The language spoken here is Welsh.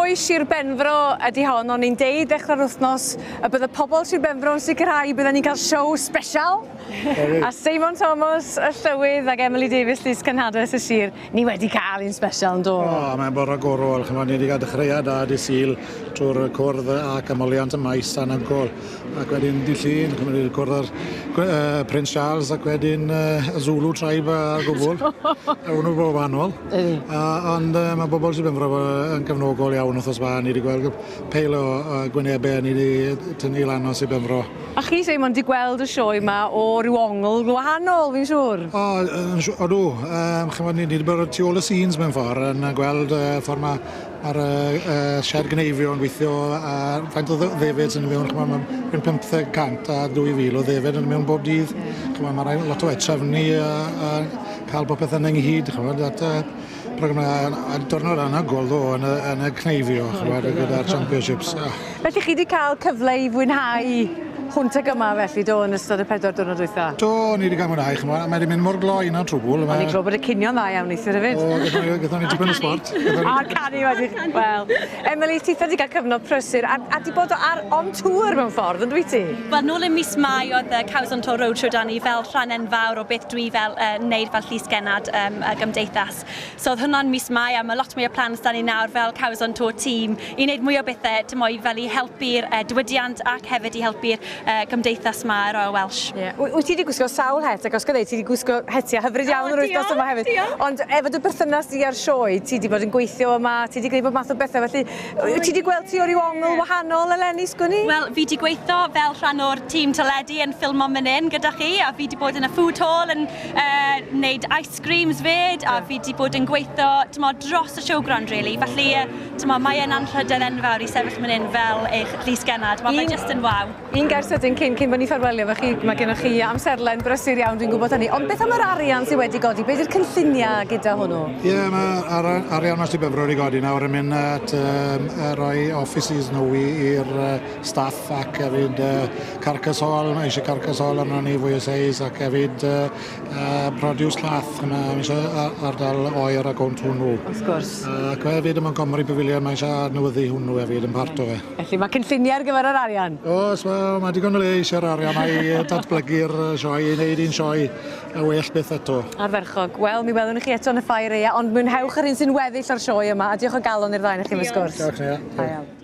Sioe Sir Benfro ydy hon, o'n i'n deud ddechrau'r wythnos y bydde pobl Sir Benfro yn sicrhau bydden ni'n cael siow sbesial. A Seimon Thomas, y llywydd, ac Emily Davies, Llys Cenhades y Sir, ni wedi cael un sbesial yn do? O, mae'n bod rhagorol, ch'mod, ni wedi cael dechreuad da dydd Sul trwy'r cwrdd ac ymoliant y maes anhygoel. Ac wedyn dydd Llun, ch'mod, ni wedi cwrdd â'r uh, Prince Charles ac wedyn uh, y Zulu tribe a'r gwbl. A hwnnw bod wahanol. Uh, ond uh, mae bobl Sir Benfro yn gefnogol iawn wrth ma. Ni wedi gweld peil o uh, gwynebau, ni wedi tynnu lan o Sir Benfro. A chi, Seimon, di gweld y sioe yma o ryw ongl gwahanol, fi'n siŵr? O, odw. Um, chymod, ni wedi bod tu ôl y scenes mewn ffordd yn gweld uh, ffordd mae Mae'r uh, shed gneifio yn gweithio a faint o ddefed sy'n mewn, chymod, mae'n 15 a 2,000 o ddefed yn mewn bob dydd. Chymod, mae rhaid lot o trefnu a, a cael popeth yn ynghyd, chymod, at uh, program a diwrnod anhygoel ddo yn y, yn y cneifio, chymod, gyda'r championships. Felly chi wedi cael cyfle i fwynhau hwnt ag yma felly, do, yn ystod y 4 diwrnod dwytha? Do, ni wedi cael mwynhau, chymod, a mae wedi mynd mor gloi na'n trwbl. O'n i'n clywed bod y cinio'n dda iawn neithiwr hefyd. O, gaethon ni tipyn o sbort. A'r canu wedi, wel. Emily, titha wedi cael cyfnod prysur a, a di bod ar on tour mewn ffordd, yn dwyt ti? Wel, nôl yn mis Mai oedd y Cows on Tour Roadshow 'da ni fel rhan enfawr o beth dwi fel uh, wneud fel llys-gennad um, y gymdeithas. So oedd hwnna'n mis Mai a mae lot mwy o plans 'da ni nawr fel Cows on Tour team i wneud mwy o bethau t'mo' i fel i helpu'r uh, diwydiant ac hefyd i helpu'r uh, gymdeithas 'ma, y Royal Welsh. Ie. Yeah. Wyt ti wedi gwisgo sawl het ac os gyda ti wedi gwisgo hetiau hyfryd iawn yr wythnos yma hefyd. Ond efo dy berthynas di ar sioe, ti wedi bod yn gweithio yma, ti wedi gwneud bob math o bethau, felly oh, ti wedi gweld ti o ryw ongl wahanol eleni, sgwn i? Wel, fi wedi gweithio fel rhan o'r tîm teledu yn ffilmo mynd hyn gyda chi, a fi wedi bod yn y food hall yn uh, wneud ice creams fyd, a fi wedi bod yn gweithio t'mod, dros y showground, really. Felly, t'mod, mae e'n anrhydedd enfawr i sefyll mynd hyn fel eich llys-gennad. Mae fe just yn waw. Un gair sydyn cyn, cyn bod ni ffarwelio efo chi, mae gennych chi amserlen brysur iawn, dwi'n gwybod hynny. Ond beth am yr arian sydd wedi godi? Beth yw'r cynlluniau gyda hwnnw? Ie, yeah, mae arian mas i Benfro wedi godi nawr yn mynd at um, rhoi offices nhw i'r uh, staff ac hefyd uh, carcass hall, mae eisiau carcass hall arno ni fwy o seis ac hefyd uh, produce llath, mae eisiau ardal oer ac ont hwnnw. Wrth gwrs. Ac hefyd y Montgomery Pavilion, mae eisiau adnewyddu hwnnw hefyd yn part o fe. Felly mae cynlluniau ar gyfer yr arian? Oes, wel, mae digon o le eisiau'r arian i datblygu'r sioe, i wneud un sioe y well byth eto. Ardderchog. Wel, mi welwn ni chi eto yn y ffair aeaf, ond mwynhewch yr un sy'n weddill o'r sioe yma, a diolch o galon i'r ddau ohonoch chi am y sgwrs. Diolch, Nia. Da iawn.